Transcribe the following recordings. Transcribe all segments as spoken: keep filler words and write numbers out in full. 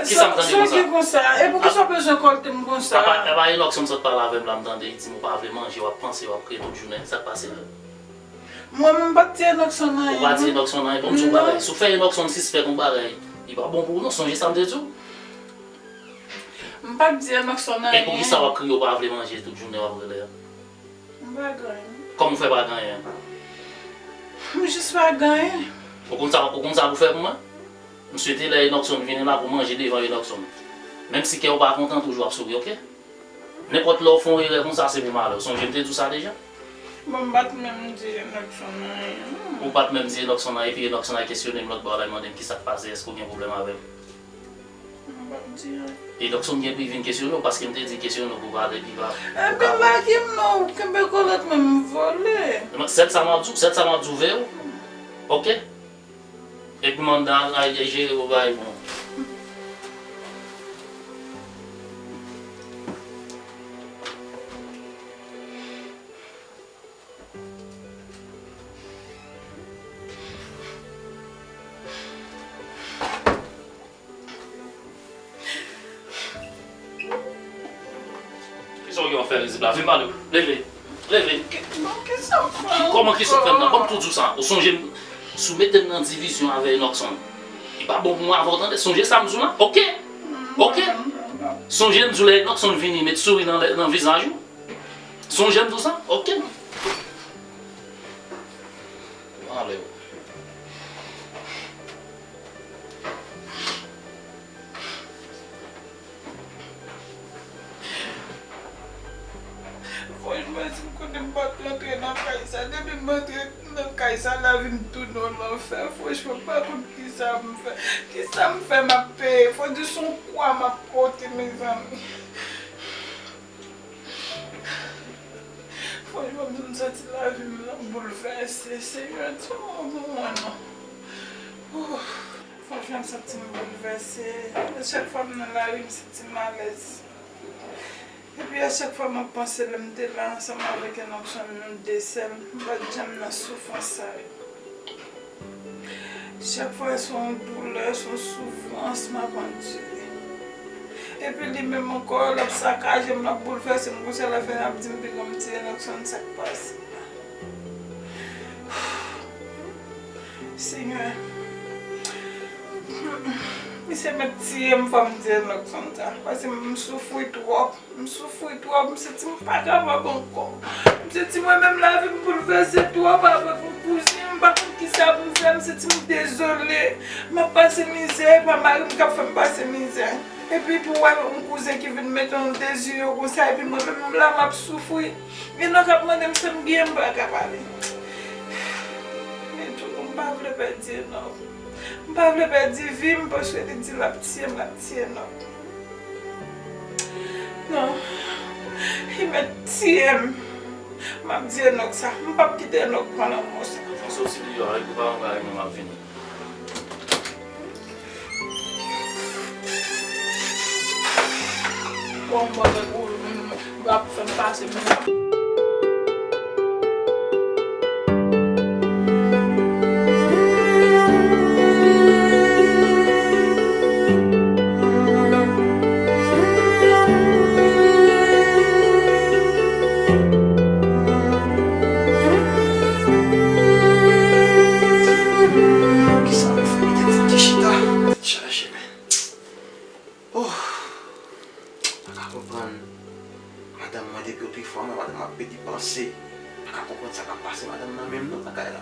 Kisa m tande konsa? Sa gen konsa? E poukisa w bezwen kòlte m konsa? Apa, apa Enockson sot pale avè m la, m tande li di m ou pa vle manje, w ap panse, w ap kriye tout jounen. Sa k pase la? Mwen menm m pa t di Enockson anyen. Ou pa di Enockson anyen? Bon, m di w yon bagay. Si w fè Enockson sispèk yon bagay, li pa bon pou ou non. Sonje sa m te di w? M pa t di Enockson anyen. E poukisa w ap kriye, w pa vle manje tout jounen, w ap rele a? M pa gen anyen. Kòman w fè pa gen anyen? M jis pa gen anyen. Ou konn sa, ou konn sa pou fè pou mwen? M swete lè Enockson vini la pou manje devan Enockson. Menm si kè w pa kontan, toujou ap souri, oke? Nenpòt lè w fè yon erè konsa, se pou malè. Sonje m te di w sa deja? Bon, m pa t menm di Enockson anyen non. Ou pa t menm di Enockson anyen, epi Enockson al kesyone m lòt bò la, l mande m kisa k pase, èske w gen pwoblèm avè m? M pa t di anyen. Enockson gen pou l vin kesyone w, paske m te di kesyone w pou pale pi ba. Ebyen, lage m non, ou kenbe kolòt mwen, m vole. Sèl sa m ap di w, sèl sa m ap di w, veye w. Oke? Epi manda al jere pou bagay bon. Kisa w gen w ap fè rizib la? Vin pale. Leve. Leve. Kòman kisa w fè? Kòman kisa w fè m nan? Kòm tou di w sa, ou sonje m, si w mete m nan divizyon avè Enockson, li pa bon pou mwen avè w, tande? Sonje sa m di w la? Oke? Oke? Sonje m di w lè Enockson vini, met souri nan, nan vizaj ou. Sonje m di w sa? Oke. Anlè w. Franchman, si m konnen m pa t rantre nan kay sa. Depi m antre nan kay sa, lavi m tounen yon lanfè. Franchman, m pa konn kisa m fè. Kisa m fè m ap peye? Fò di se yon kwa m ap pote, mezanmi. Franchman, m santi lavi m nan boulvèse. Senyè, di yon mo pou mwen non. Ouf. Franchman, m santi m boulvèse. Chak fwa m nan lari, m santi m alèz. Epi a chak fwa m ap panse lè m te la ansanm avèk Enockson, nou de sèl, m pa t janm nan soufrans sa yo. Chak fwa se yon doulè, se yon soufrans m ap andire. Epi li menm ankò, l ap sakaje m, l ap boulvèse m, konsa l ap fè, l ap di m, "Piga m tiye Enockson, sa k pase?" Senyè, misye mèt tiye m, fò m tiye Enockson sa, paske m soufri twòp. M soufri twòp, m santi m pa kapab ankò. M santi mwen menm lavi m boulvèse twòp avèk yon kouzen, m pa konn kisa pou m fè, m santi m dezole. M ap pase mizè, e pa mari m k ap fè m pase mizè. Epi pou wè yon kouzen ki vin mete yon de zye yo konsa, epi mwen menm m la m ap soufri. Enock ap mande m sa m genyen, m pa ka pale. Men tou, m pa vle pèdi Enock. M pa vle pèdi vi m, paske li di l ap tiye m, l ap tiye Enock. Non. Li mèt tiye m. M ap di Enock sa. M p ap kite Enock pran lanmò sa. Fò soti deyò a, epi pa yon bagay mwen m ap vini. Bon, m pral wè pou ou menm, w ap fè m pase mizè. Kisa m fè? Mete m fouti chita. Chaje men. Oh! Pa ka konprann. Madanm mwen depi otrefwa, mwen, madanm mwen ap pedi panse. Pa ka konprann sa k ap pase madanm nan menm non nan kay la.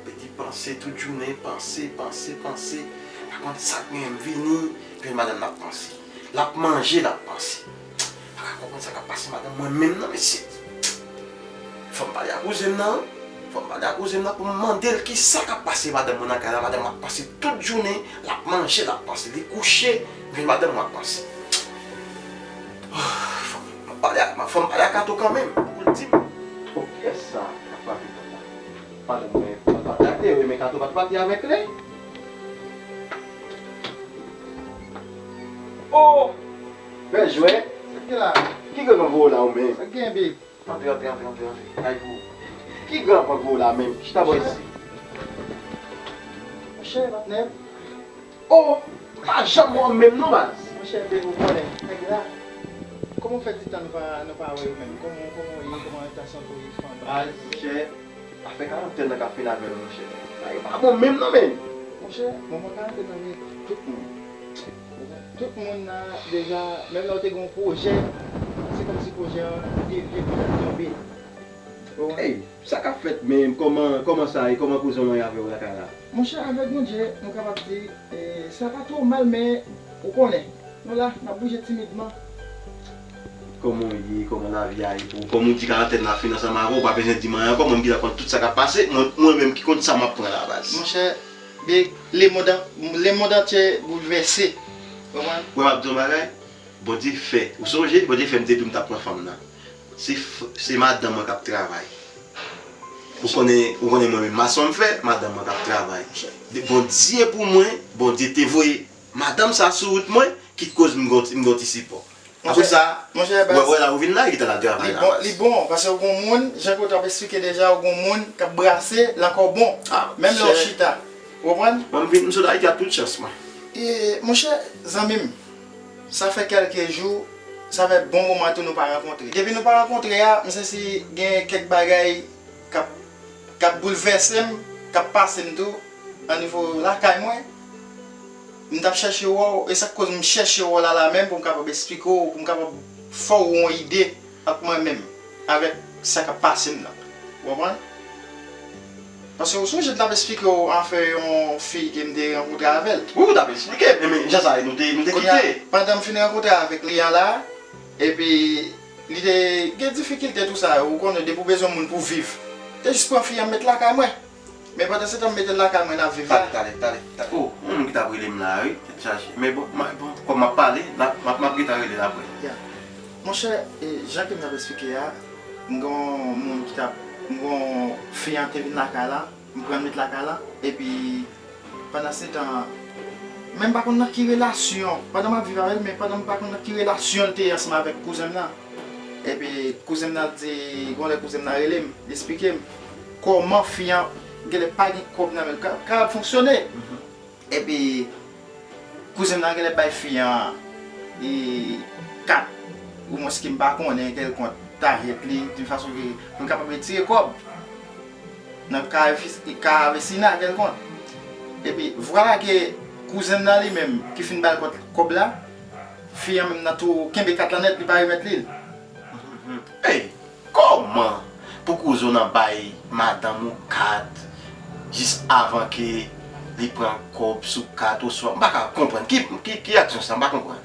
Pedi panse tout jounen, panse, panse, panse. Pa konn sa k genyen, m vini, jwenn madanm nan ap panse. L ap manje, l ap panse. Pa ka konprann sa k ap pase madanm mwen menm non, mesye. Fò m pale a kouzen m nan, wi. Fò m pale a kouzen m nan pou m mande l kisa k ap pase madanm mwen nan kay la. Madanm mwen ap panse tout jounen, l ap manje, l ap panse. Li kouche, m jwenn madanm mwen ap panse. Oh, fò m pale a, fò m pale a Kato kanmenm, pou l di m. Oh, kiyès sa k ap frape pòt la? Madanm mwen, mwen pa t gade, wi, men Kato pa t pati avèk li. Oh! Bèl jwèt. Sa k gen la? Ki gang voye w la ou menm? Sa k gen, bib? Antre, antre, antre, antre, antre. Kay pou ou. Ki gran pran gwo la menm? Chita bò isi. Monchè, patnè. Oh! Pa janm wè w menm non baz. Monchè, Big, ou konnen nèg la. Kòman w fè ti tan nou pa nou pa wè yo menm? Kòman kòman w ye? Kòman eta sante w ye? Fanmi? Baz, monchè, sa fè karantèn nan k ap fini avè nou monchè. Bagay yo pa bon menm non menn. Monchè, moman karantèn nan gen tout moun. Tout moun la deja, menm lè w te gen yon pwojè, se kòmsi pwojè an devye, pwojè an tonbe. Ou konprann? Ey, sa k ap fèt menm? Kòman kòman sa ye? Kòman kouzen mwen avè w lakay la? Monchè, avèk Bondye, nou kapab di, e, sa pa twò mal, men ou konnen, nou la, n ap bouje timidman. Kòman w ye? Kòman lavi a ye pou ou? Kòm ou di karantèn la fin ansanm avè w, ou pa bezwen di m anyen ankò, mwen m gentan konn tout sa k ap pase, mwen mwen menm ki konn sa m ap pran la baz. Monchè, Big, le monde, le monde entier bouleversé. Ou konprann? Ou wè m ap di w yon bagay? Bondye fè. Ou sonje, Bondye fè m te di w m t ap pran fanm nan. Se f- se madanm mwen k ap travay. Ou konnen ou konnen mwen menm mason m fè, madanm mwen k ap travay. De- Bondye pou mwen, Bondye te voye madanm sa sou wout mwen ki koz m gon m gon ti sipò. Apre sa, Monchè, wè baz, wè la ou vin la, li t al travay li la bon, baz. Li bon, paske ou gon moun, jan ke w t ap esplike deja, ou gon moun k ap brase lankò bon, Ah, menm lè w chè. Chita. Ou konprann? Mwen m vin m sot Ayiti a tout chans mwen. E, monchè, zanmi m, sa fè kèlke jou, sa fè bon moman tou nou pa rankontre. Depi nou pa rankontre a, m santi gen kèk bagay k ap k ap boulvèse m, k ap pase m tou, nan nivo lakay mwen. M t ap chèche wè w, e sa k koz m chèche wè w la la menm pou m kapab esplike w, pou m kapab fè w yon ide ant mwen menm avèk sa k ap pase m nan. Ou konprann? Paske ou sonje m t ap esplike w afè yon fi ke m te rankontre avè l. Wi, ou t ap esplike m, men jan sa ye, nou te nou te kite. Pandan m fin rankontre avèk li an la, epi li te gen difikilte tou sa, ou konnen depi w bezwen moun pou viv. Te jis pran fi an met lakay mwen. Men pandan se tan m mete l lakay mwen n ap viv la. Talè, talè, talè, talè. Oh, yon moun ki t ap rele m la wi, tèt chaje. Men bon, m a- bon, kòm m ap pale, n ap- m ap m ap gentan rele l apre. Ya. Monchè, e, jan ke m t ap esplike a, m gen yon moun ki t ap, m gen yon fi an te vin lakay la, m pran l met lakay la, epi pandan se tan, men m pa konn nan ki relasyon, pandan m ap viv avè l, men pandan m pa konn nan ki relasyon l te ye ansanm avèk kouzen m nan. Epi kouzen m nan di, gon lè kouzen m nan rele m, li esplike m kòman fi an genlè pa gen kòb nan men l, ka, kapab fonksyone. Epi kouzen m nan genlè bay fi an e, kat, omwens ke m pa konnen kèlkonk tarjè li, d'une façon ke pou l kapab retire kòb nan ka, ka vèsina kèlkonk. Epi vwala ke kouzen m nan li menm ki fin ba l kòb la, fi an menm nan tou kenbe kat la nèt, li pa remèt li l. Ey, kòman pou kouzen w nan bay madanm ou kat jis avan ke li pran kòb sou kat oswa, m pa ka konprann. Ki, ki, ki aksyon sa? M pa konprann.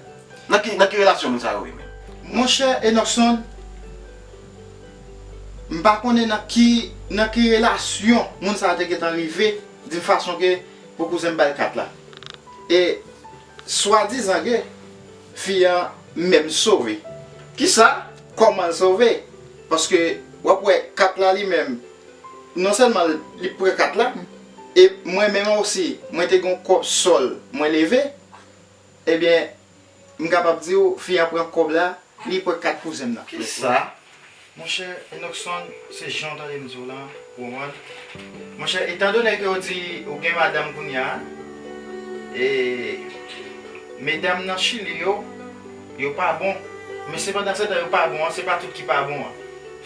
Nan ki, nan ki relasyon moun sa yo ye menm? Monchè Enockson, m pa konnen nan ki, nan ki relasyon moun sa te gentan rive, d'une façon ke pou kouzen m ba l kat la. E swadizan ke fi an menm sove. Kisa? Kòman l sove? Paske w ap wè kat la li menm, non sèlman li pran kat la, e mwen menm osi, mwen te gen yon kòb sòl mwen leve, ebyen, m kapab di w, fi an pran kòb la, li pran kat kouzen m nan. Kisa? Monchè Enockson, se jan w tande m di w la, ou konprann? Monchè, etandone ke w di ou gen madanm kounye a, e medam nan Chili yo, yo pa bon. Men sepandan se tan yo pa bon an, se pa tout ki pa bon an.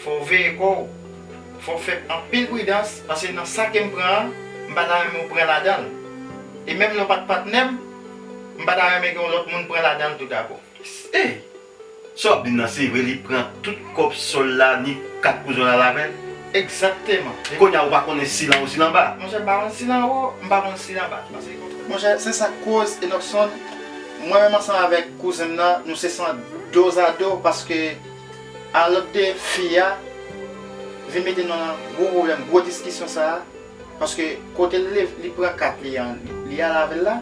Fò w veye kò w. Fò w fè anpil pridans, paske nan sa ke m pran an, m pa ta renmen w pran ladan l. E menm lè w pa t patnè m, m pa ta renmen ke yon lòt moun pran ladan l tou dabò. Ey! Sa w ap di m nan se vre, li pran tout kòb sòl la, ni kat kouzen w la avè l? Egzakteman. Kounye a ou pa konnen si l anwo si l anba? Monchè, m pa konn si l anwo, m pa konn si l anba. Monchè, se sa k koz, Enockson, mwen menm ansanm avèk kouzen m nan, nou se san dozado, paske alòt de fi a vin mete nou nan gwo pwoblèm, gwo diskisyon sa a. Paske kote l li pran kat li an, li ale avè l la.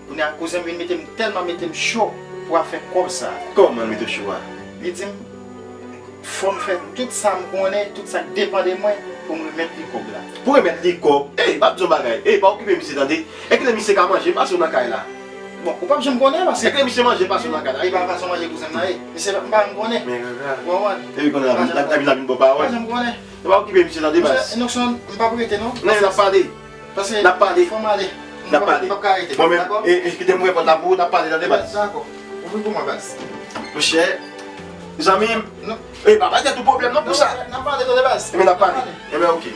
Kounye a kouzen m vin mete m tèlman mete m cho pou afè kòb sa. Kòman l mete w cho a? Li di m fò m fè tout sa m konnen, tout sa k depann de mwen pou m remèt li kòb la. Pou remèt li kòb? Ey, m ap di w yon bagay. Ey, pa okipe misye tande. Èske misye ka manje pase w nan kay la? Bon, ou p ap janm konnen paske. Èske misye manje pase w nan kay la? E pa fason manje kouzen m nan ye. Misye m pa janm konnen. Men gaga. Ou konprann? Epi kounye a l ap vin ap vin bò pawòl. M pa janm konnen. Nou pa okipe misye tande baz. Monchè Enockson, m p ap rete non. Non, n ap pale. Pase, n ap pale. Fò m ale. N ap pale. Mwen menm, e, e, kite m ouvè pòt la pou ou, n ap pale tande baz. Dakò. Ouvri pou mwen baz. Monchè, zanmi m. Non. E, pa bay tèt ou pwoblèm non pou sa. N ap pale tande baz. Ebyen, n ap pale. Ebyen, oke.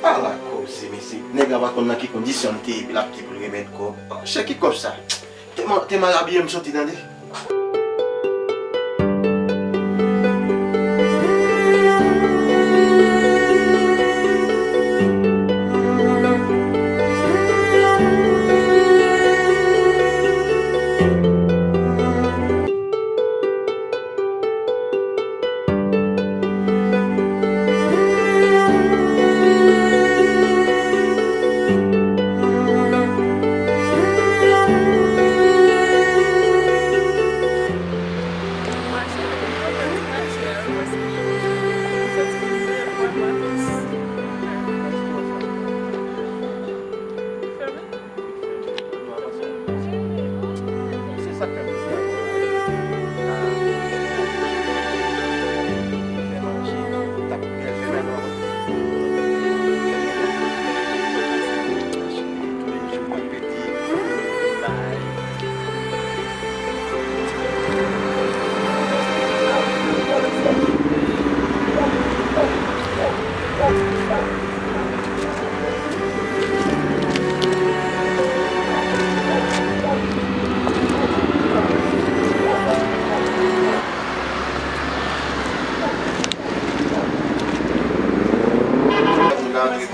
Ala koze, mesye. Nèg la pa konn nan ki kondisyon l te ye, epi l ap di pou l remèt kòb. Monchè, ki kòb sa? Te mal, te mal abiye m soti tande.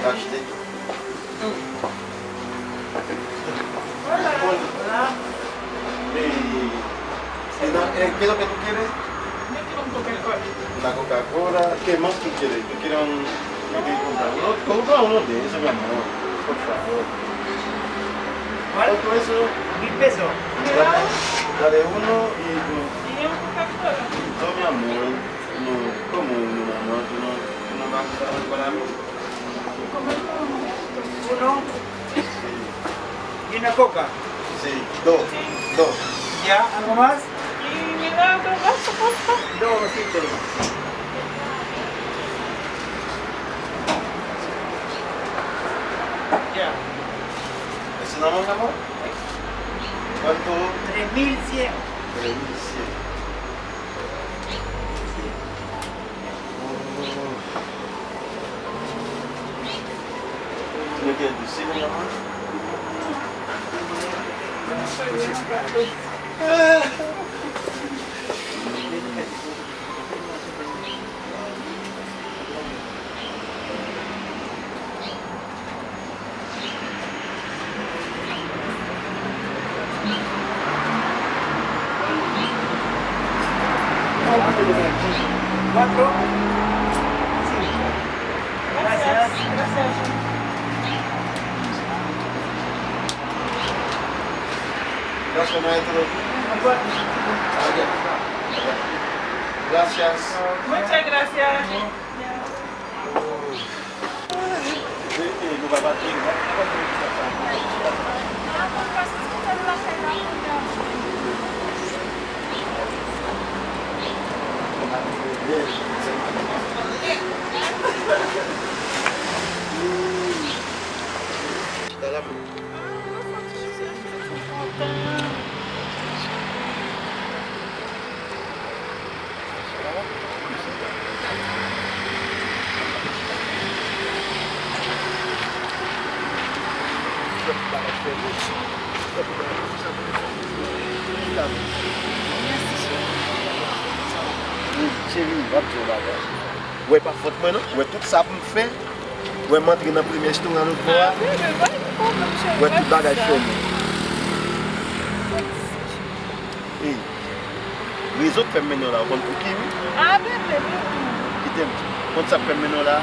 Achte. Vwala. E, e nan, e, que es lo que tú quieres? Una Coca-Cola. ¿Qué más tú quieres? ¿Tú quieres un, un, un, un, compra uno de esos, mi amor? Por favor. ¿Cuál? ¿Cuánto eso? Mil pesos. Dale, dale uno y un. Y una Coca-Cola. No, mi amor. No, ¿cómo uno, mi amor? Tú no, tú no vas a comprar algo para mí. Uno. Y una coca. Sí, dos, dos. Ya, ¿algo más? Y mira, dos, dos, dos. Dos, sí, pero. Ya. ¿Eso nada más, mi amor? ¿Cuánto? Tres mil cien. Tres mil cien. Cuatro, cinco. Gracias. Gracias. Gracias, maestro. Gracias. Muchas gracias. Cheri, m ap di w yon bagay. Ou wè pa fòt mwen non. Ou wè tout sa pou m fè. Ou wè m antre nan premye restoran lòt bò a. Ou wè tout bagay fèmen. Ey, rezon k fè m mennen w la, ou konn pou ki wi? Kite m di w. Konn sa k fè m mennen w la?